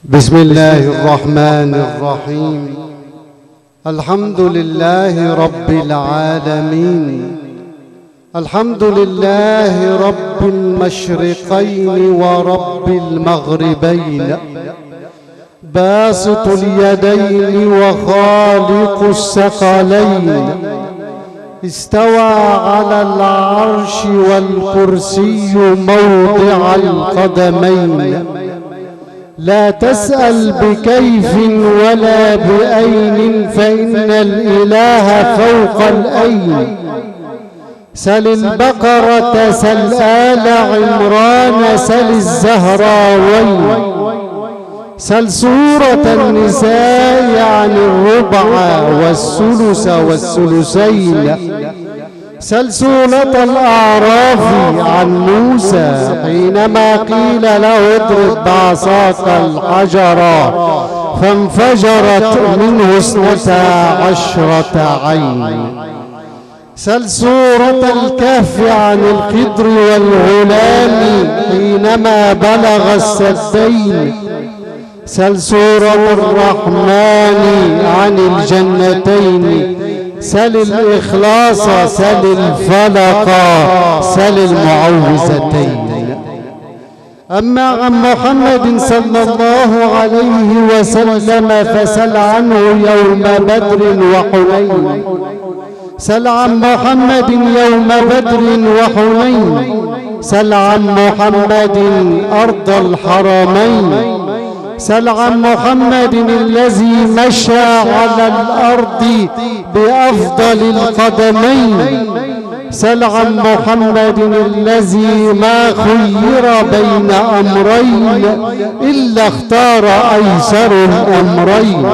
بسم الله الرحمن الرحيم. الحمد لله رب العالمين. الحمد لله رب المشرقين ورب المغربين، باسط اليدين وخالق الثقلين، استوى على العرش والكرسي موضع القدمين. لا تسأل بكيف ولا بأين، فإن الإله فوق الأين. سل البقرة، سل آل عمران، سل الزهراوين، سل سورة النساء عن الربع والثلث والثلثين، سل سورة الأعراف عن موسى حينما قيل له اضرب بعصاك الحجر فانفجرت منه 12 عين. سل سورة الكهف عن الخضر والغلام حينما بلغ السدين. سل سورة الرحمن عن الجنتين. سل الإخلاص، سل الفلق، سل المعوذتين. أما عن محمد صلى الله عليه وسلم فسل عنه يوم بدر وحنين. سل عن محمد يوم بدر وحنين. سل عن محمد أرض الحرمين. سل عن محمد الذي مشى على الأرض بأفضل القدمين. سل عن محمد الذي ما خير بين أمرين إلا اختار أيسر الأمرين.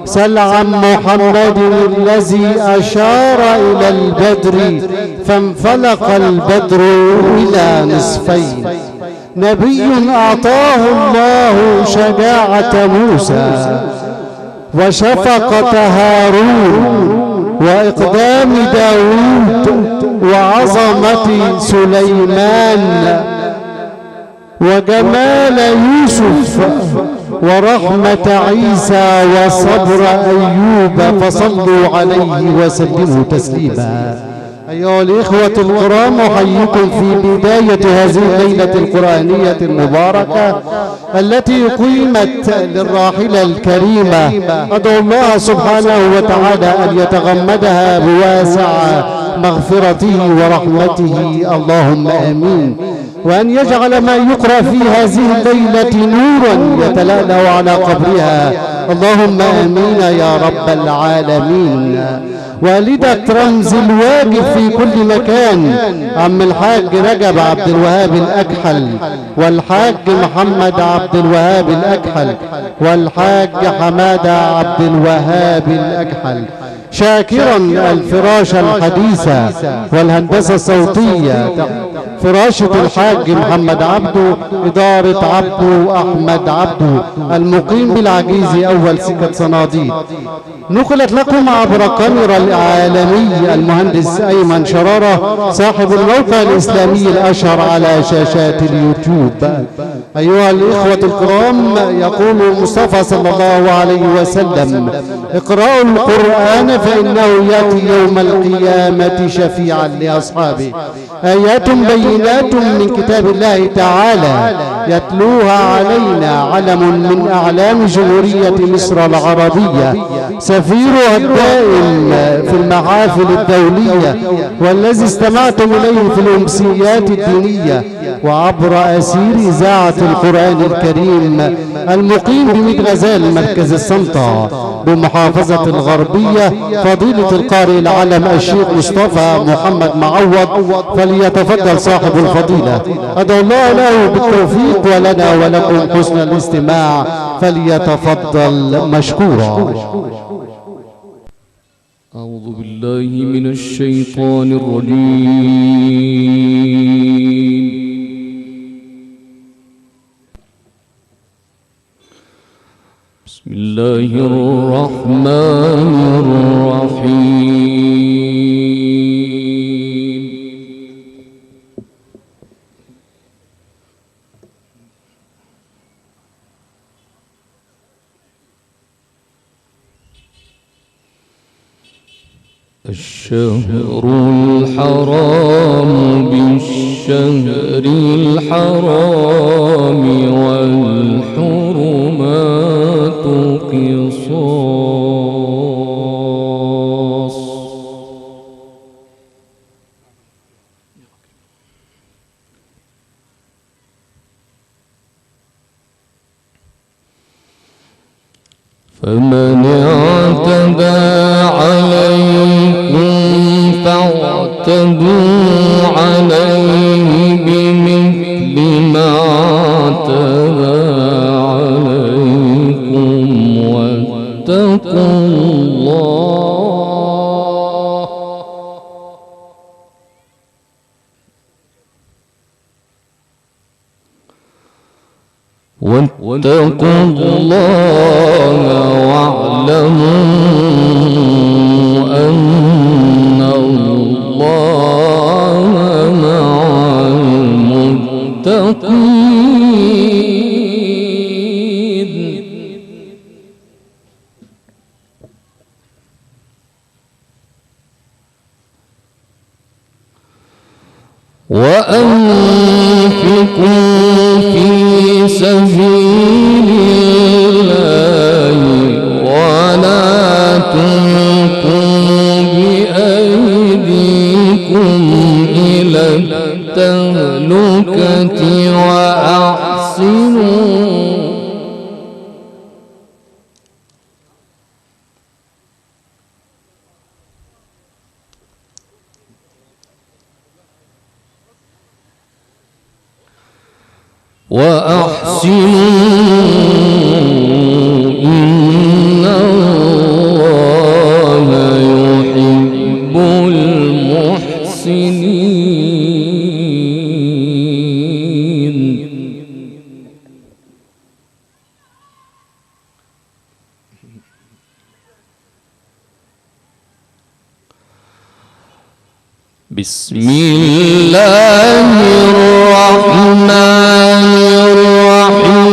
سل عن محمد الذي أشار إلى البدر فانفلق البدر إلى نصفين. نبي أعطاه الله شجاعة موسى وشفقة هارون وإقدام داود وعظمة سليمان وجمال يوسف ورحمة عيسى وصبر أيوب، فصلوا عليه وسلموا تسليما. أيها الإخوة الكرام، أحييكم في بداية هذه الليلة القرآنية المباركة التي قيمت للراحلة الكريمة. أدعو الله سبحانه وتعالى أن يتغمدها بواسع مغفرته ورحمته، اللهم آمين، وأن يجعل ما يقرأ في هذه الليلة نورا يتلألأ على قبرها، اللهم آمين يا رب العالمين. والدة رمز الواجب في كل مكان، عم الحاج رجب عبد الوهاب الأكحل، والحاج محمد عبد الوهاب الأكحل، والحاج حمادة عبد الوهاب الأكحل. شاكرا الفراشة الحديثة والهندسة الصوتية، فراشة الحاج محمد عبده، إدارة عبده أحمد عبده، المقيم بالعجيز أول سكة صناديق. نقلت لكم عبر كاميرا الإعلامي المهندس أيمن شرارة، صاحب الموقع الإسلامي الأشهر على شاشات اليوتيوب. أيها الإخوة الكرام، يقول المصطفى صلى الله عليه وسلم: اقرأوا القرآن فإنه يأتي يوم القيامة شفيعا لأصحابه. آيات بينات من كتاب الله تعالى يتلوها علينا علم من أعلام جمهورية مصر العربية، سفيرها الدائم في المحافل الدولية، والذي استمعتم إليه في الأمسيات الدينية وعبر أسير إذاعة القرآن الكريم، المقيم بميت غزال مركز السلطة بمحافظة الغربية، فضيلة القارئ العلم الشيخ مصطفى محمد معوض. فليتفضل صاحب الفضيلة. أدعو الله له بالتوفيق ولنا ولكم حسن الاستماع، فليتفضل مشكورا. أعوذ بالله من الشيطان الرجيم. بسم الله الرحمن الرحيم. الشهر الحرام بالشهر الحرام والحرمات قصاص. فمن اعتدى عليكم فاعتدوا عليه بمثل ما اعتدى عليكم واتقوا الله واتقوا الله واعلموا أن الله مع المتقين. وأنفقوا في سبيل الله ولا تلقوا بأيديكم إلى التهلكة وأحسنوا إن الله يحب المحسنين. بسم الله الرحمن الرحيم.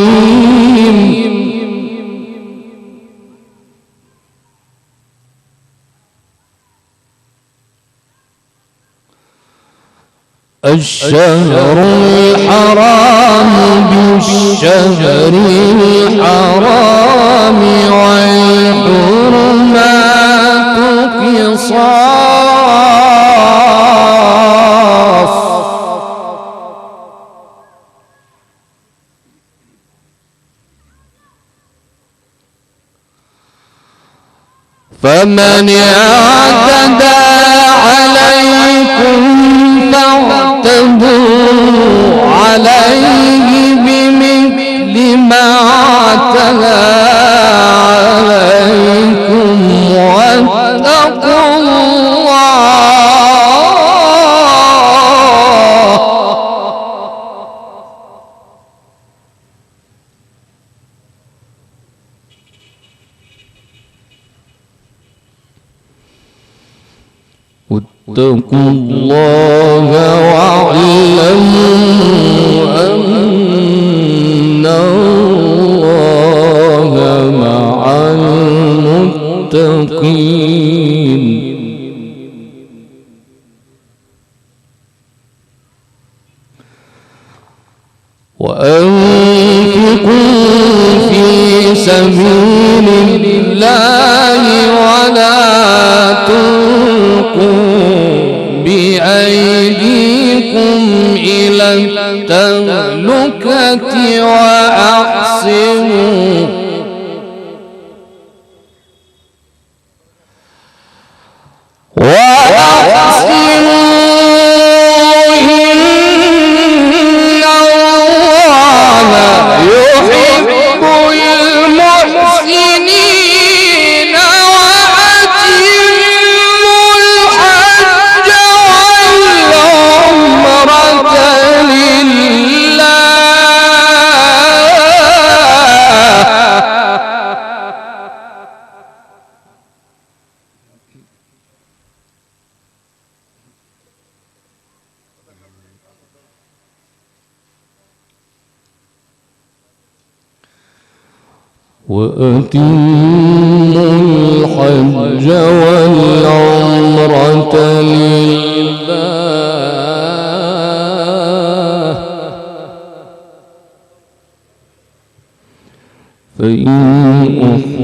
الشهر الحرام بالشهر الحرام والحرمات قصاص. فمن اعتدى عليكم فاعتدوا عليه بمثل ما اعتدى عليكم واتقوا الله واتقوا الله واعلموا أن الله مع المتقين. وأنفقوا في سبيل الله ولا تلقوا بأيديكم إلى التهلكة وأحسنوا إن الله يحب المحسنين. وأتموا الحج والعمرة لله فإن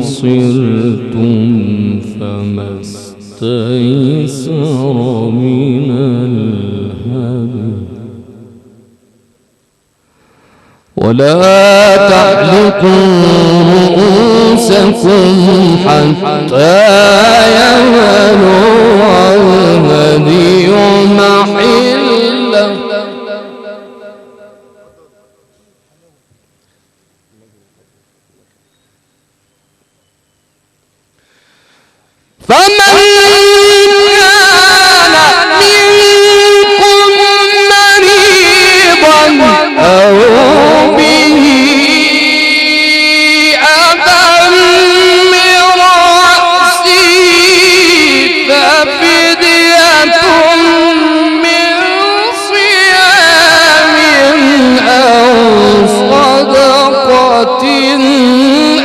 أحصرتم فما استيسر من الهدي ولا تحلقوا رؤوسكم حتى يبلغ الهدي محله. فمن كان منكم مريضا أو به أذى من رأسه ففدية من صيام أو صدقة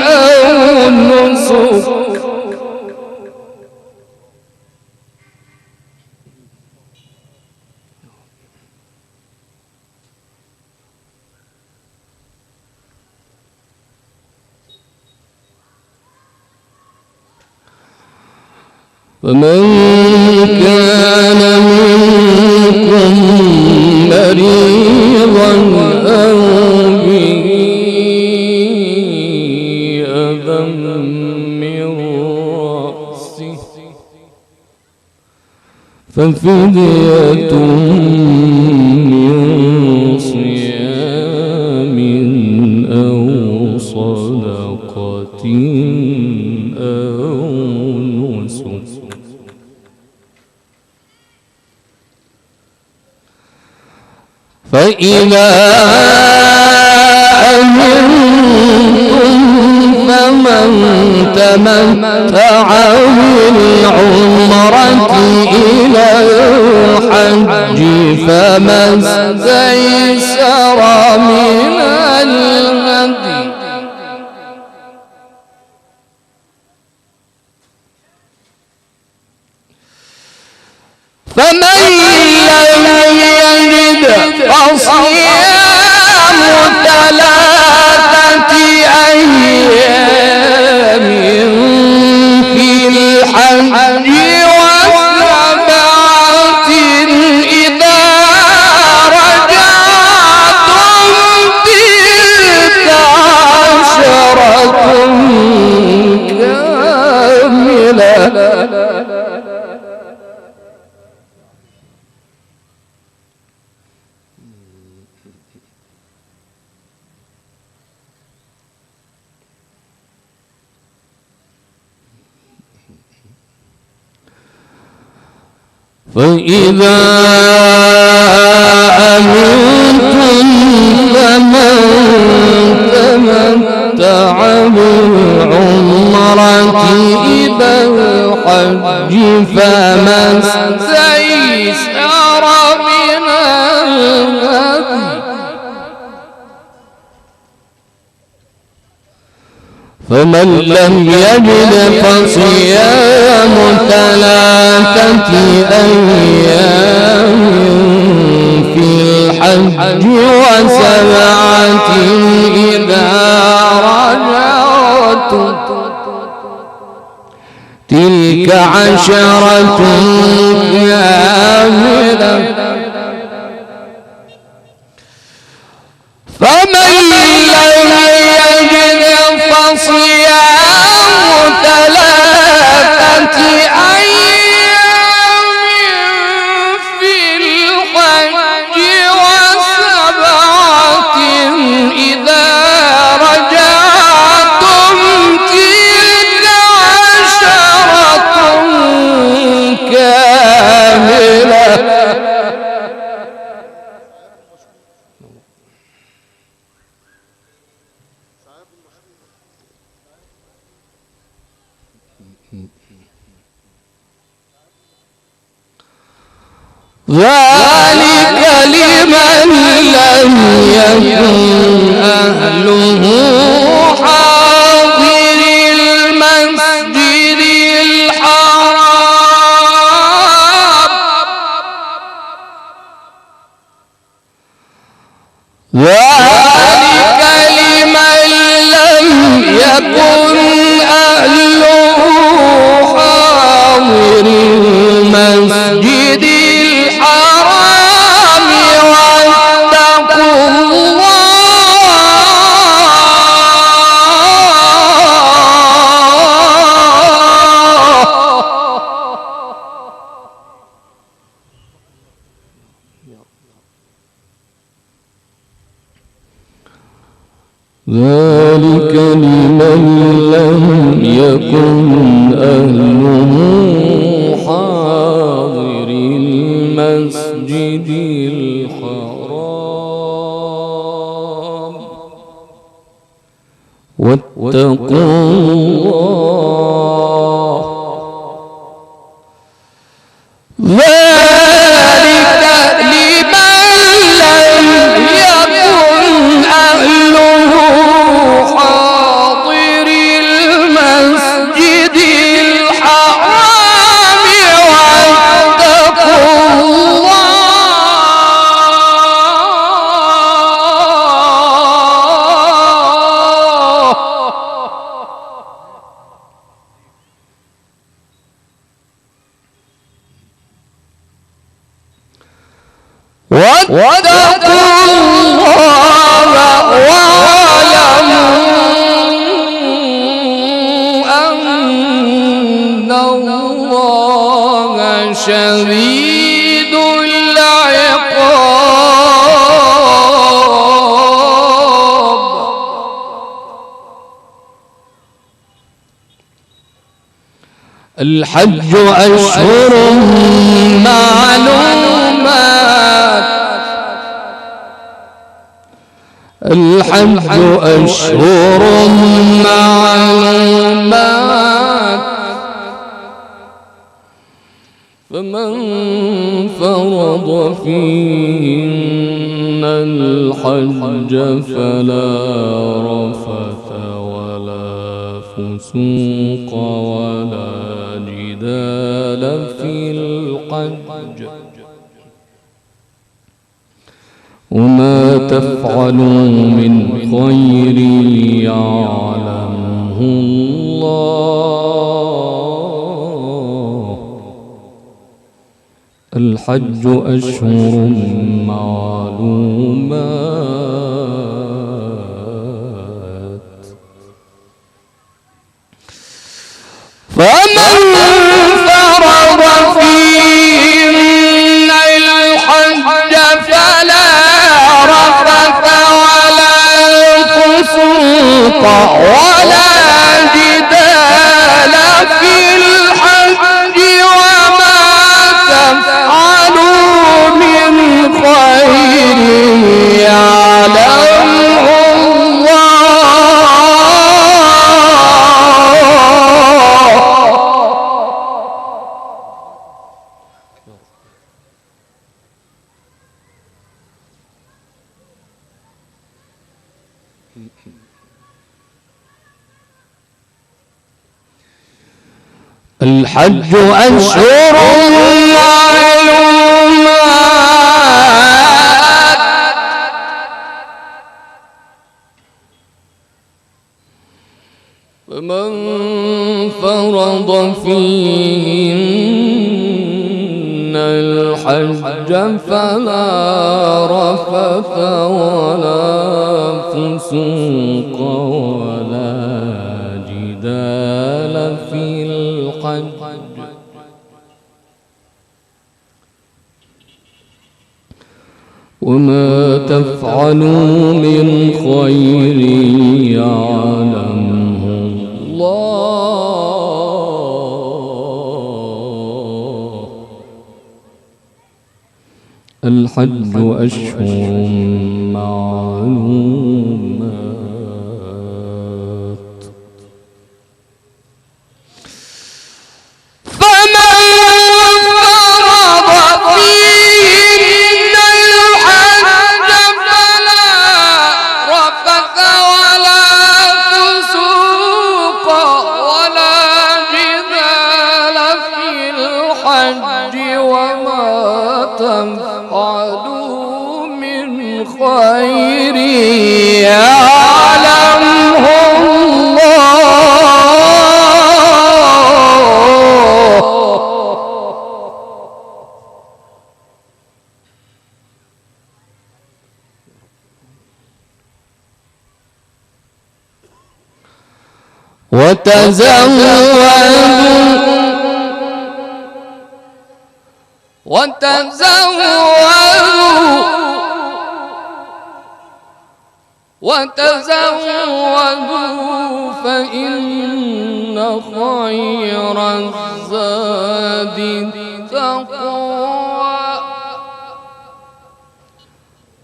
أو نسك. فمن كان منكم مريضا أو به أذى من رأسه ففدية من صيام أو صدقة أو نسك. فإذا أمنتم فمن تمتع بالعمرة إلى الحج فما استيسر من الهدي. فمن لم يجد فصيام 3 أيام في الحج و7 إذا رجعتم تلك 10 كاملة. فإذا أمنتم فمن تمتع بالعمرة إلى الحج فما استيسر من الهدي. فمن لم يجد فصيام 3 أيام في الحج و7 إذا رجعتم تلك 10 كاملة. فمن لم يجد فصيام 3 أيام في الحج و7 إذا رجعتم تلك 10 كاملة. ذلك لمن لم يكن أهله حاضر ذلك لمن لم يكن أهله حاضر المسجد الحرام. واتقوا الله، ذلك لمن لم يكن أهله حاضر المسجد الحرام. واتقوا الله واتقوا الله واعلموا أن الله شديد العقاب. الحج أشهر معلومات، الحج أشهر معلومات، فمن فرض فيهن الحج فلا رفث ولا فسوق ولا جدال في الحج، وما تفعلوا من خير يعلمه الله. الحج أشهر معلومات، فمن فرض فيهن الحج فلا رفث ولا فسوق ولا جدال في الحج، وما تفعلوا من خير يعلمه الله. الحج أشهر معلومات، فمن فرض فيهن الحج فلا رفث ولا فسوق ولا جدال في الحج، وما تفعلوا من خير يعلمه الله. الحج أشهر معلومات، فمن فرض فيهن الحج فلا رفث ولا فسوق ولا جدال في الحج، وما تفعلوا من خير يعلمه الله. وتزودوا وتزودوا فإن خير الزاد التقوى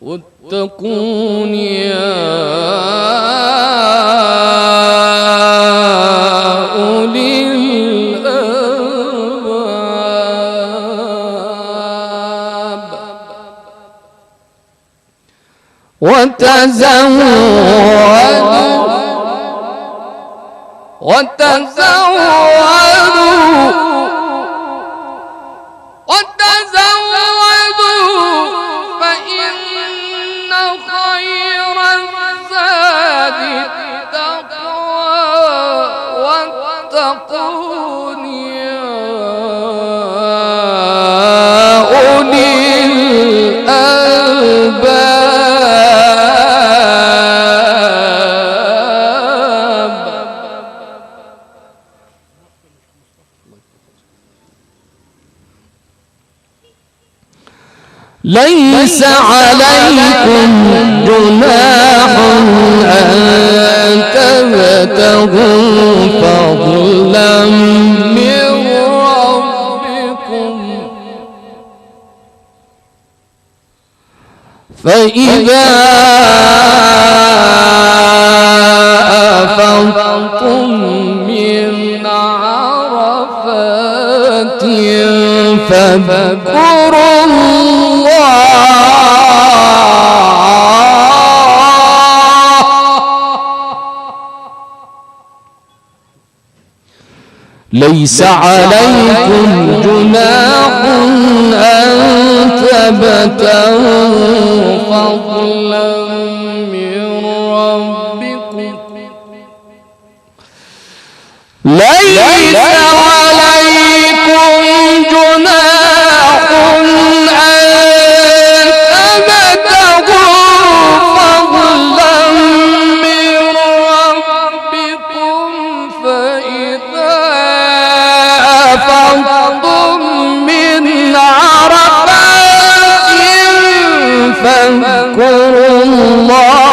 واتقون يا أولي الألباب. وتزودوا فإن خير الزاد التقوى واتقون يا أولي الألباب. ليس عليكم جناح أن تبتغوا فضلا من ربكم فإذا أفضتم من عرفات فاذكروا الله ليس عليكم جناح أن تبتغوا فضلا من ربكم ليس عليكم جناح أن تبتغوا فضلا من ربكم فإذا أفضتم من عرفات فاذكروا الله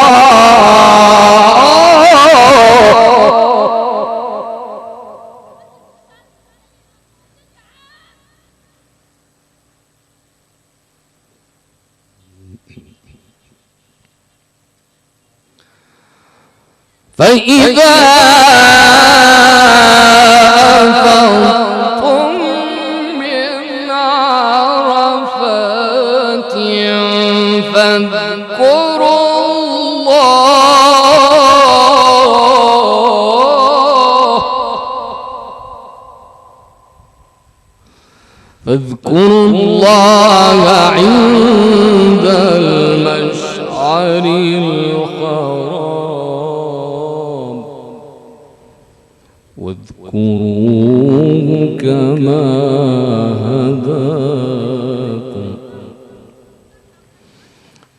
فإذا أفضتم من عرفات فاذكروا الله فاذكروا الله عند المشعر الحرام واذكروه كما هداكم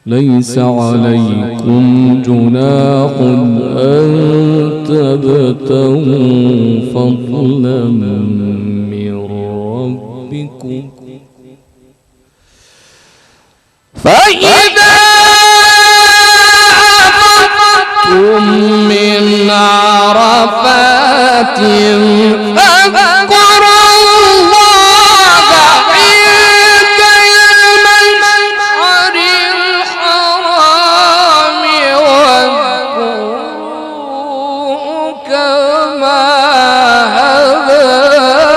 ليس عليكم جناح أن تبتغوا فضلا من ربكم فإذا أفضتم من عرفات فاذكروا الله عند المشعر الحرام واذكروه كما هداكم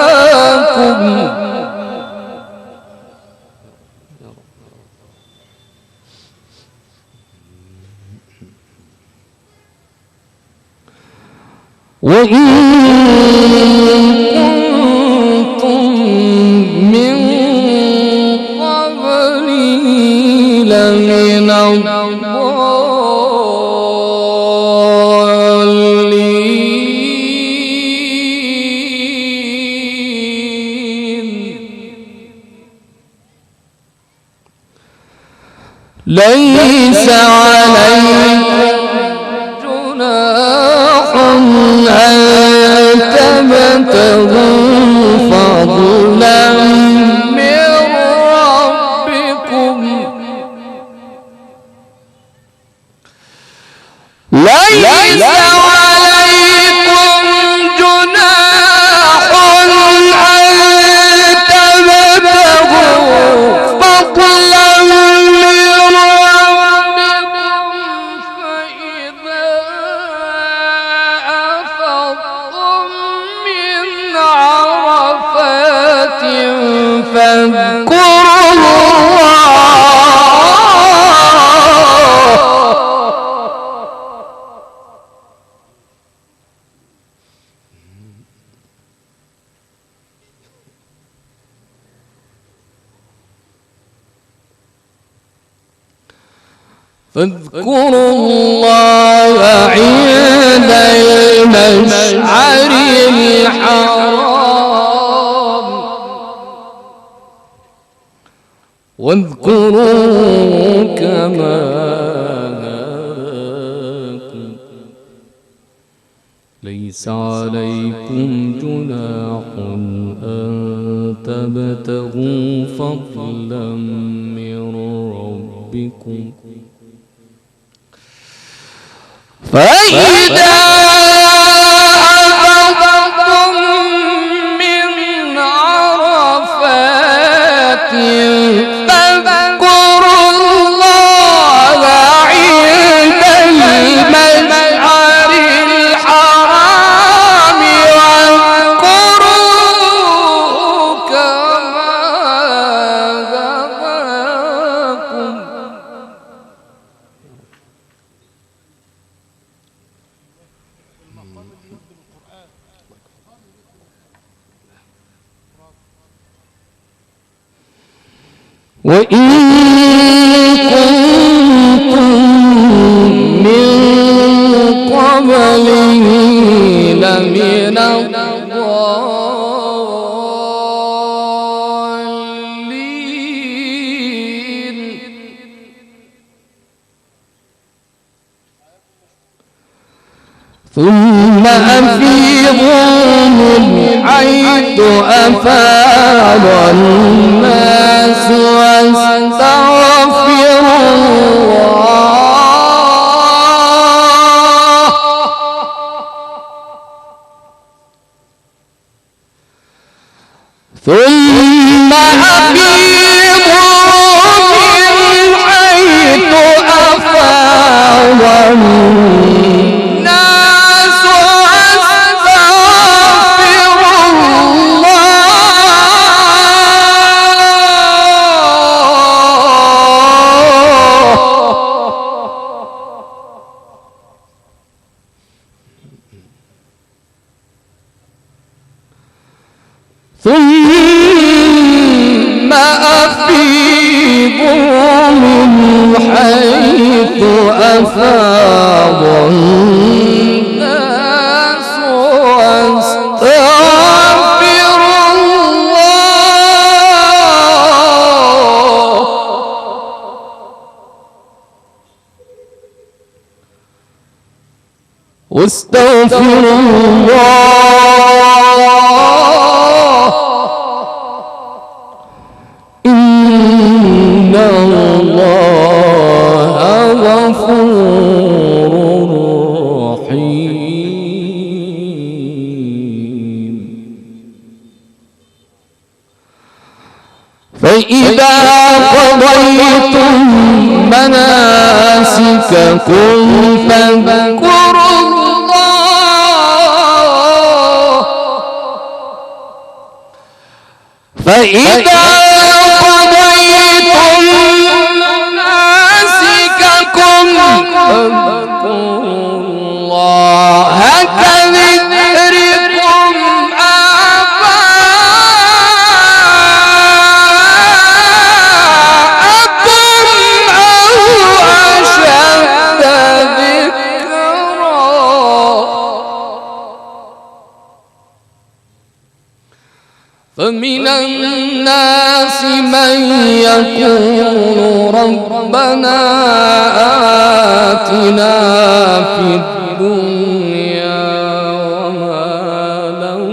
وإن كنتم من قبله لمن الضالين. ليس عليكم جناح أن تبتغوا فضلا من ربكم فاذكروا الله فاذكروا الله عند المشعر الحرام واذكروا كما هداكم ليس عليكم جناح أن تبتغوا فضلا من ربكم فإذا أفضتم من عرفات فاذكروا الله عند المشعر الحرام واذكروا كما هداكم. وإن كنتم من قبله لمن الضالين. ثم أفيضوا من حيث أفاض الناس واستغفروا الله ثم أفيضوا من حيث أفاض الناس واستغفروا الله ثم أفيضوا من حيث أفاض الناس واستغفروا الله واستغفروا الله إن الله غفور رحيم. فإذا قضيتم مناسككم فاذكروا الله فإذا قضيتم مناسككم فاذكروا الله كذكركم آباءكم أو أشد ذكرا. فمن الناس من يقول ربنا آتنا في الدنيا وما له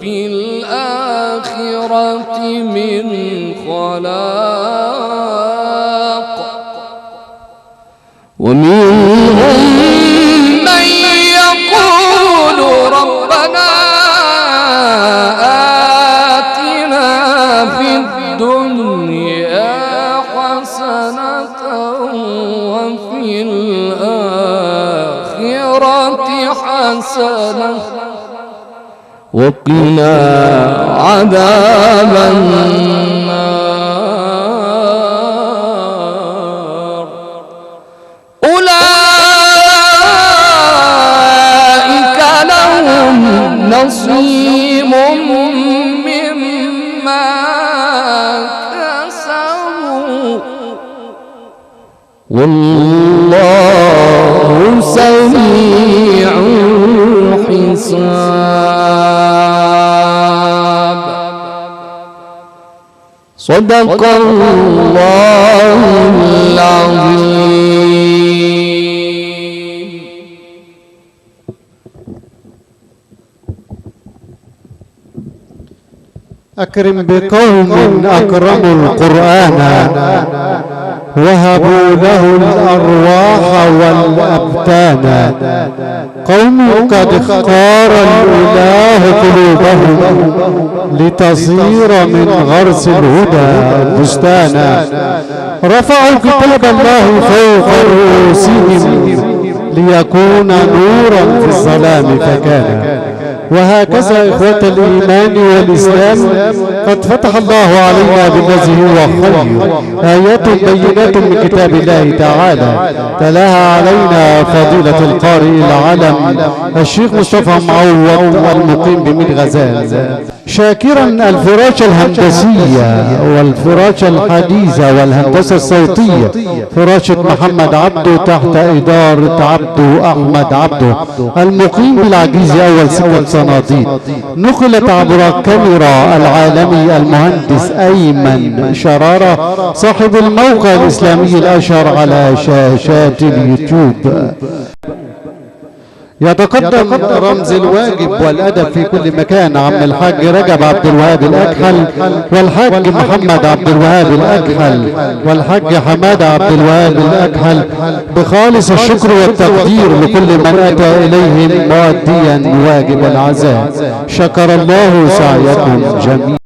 في الآخرة من خلاق. ومنهم من يقول ربنا آتنا في الدنيا حسنة وفي الآخرة حسنة وقنا عذاب النار. أولئك لهم نصيب مما كسبوا والله سريع الحساب. صدق الله العظيم. أكرم بقوم أكرموا القرآن وهبوا له الأرواح والأبدان، قوم قد اختار الإله قلوبهم لتصير من غرس الهدى بستانا، رفعوا كتاب الله فوق رؤوسهم ليكون نورا في الظلام فكان. وهكذا إخوة الإيمان والإسلام قد فتح الله علينا بالذي هو خير، آيات بينات من كتاب الله تعالى تلاها علينا فضيلة القارئ العلم الشيخ مصطفى معوض المقيم بميت غزال، شاكرا الفراشة الهندسية والفراشة الحديثة والهندسة الصوتية فراشة محمد عبده تحت إدارة عبده أحمد عبده المقيم بالعجيز أول سكة صناديد. نقلت عبر كاميرا العالمي المهندس أيمن شرارة صاحب الموقع الإسلامي الأشهر على شاشات اليوتيوب. يتقدم رمز الواجب والأدب في كل مكان عم الحاج رجب عبد الوهاب الأكحل والحاج محمد عبد الوهاب الأكحل والحاج حماد عبد الوهاب الأكحل بخالص الشكر والتقدير لكل من أتى إليهم مؤديا واجب العزاء. شكر الله سعيكم جميعا.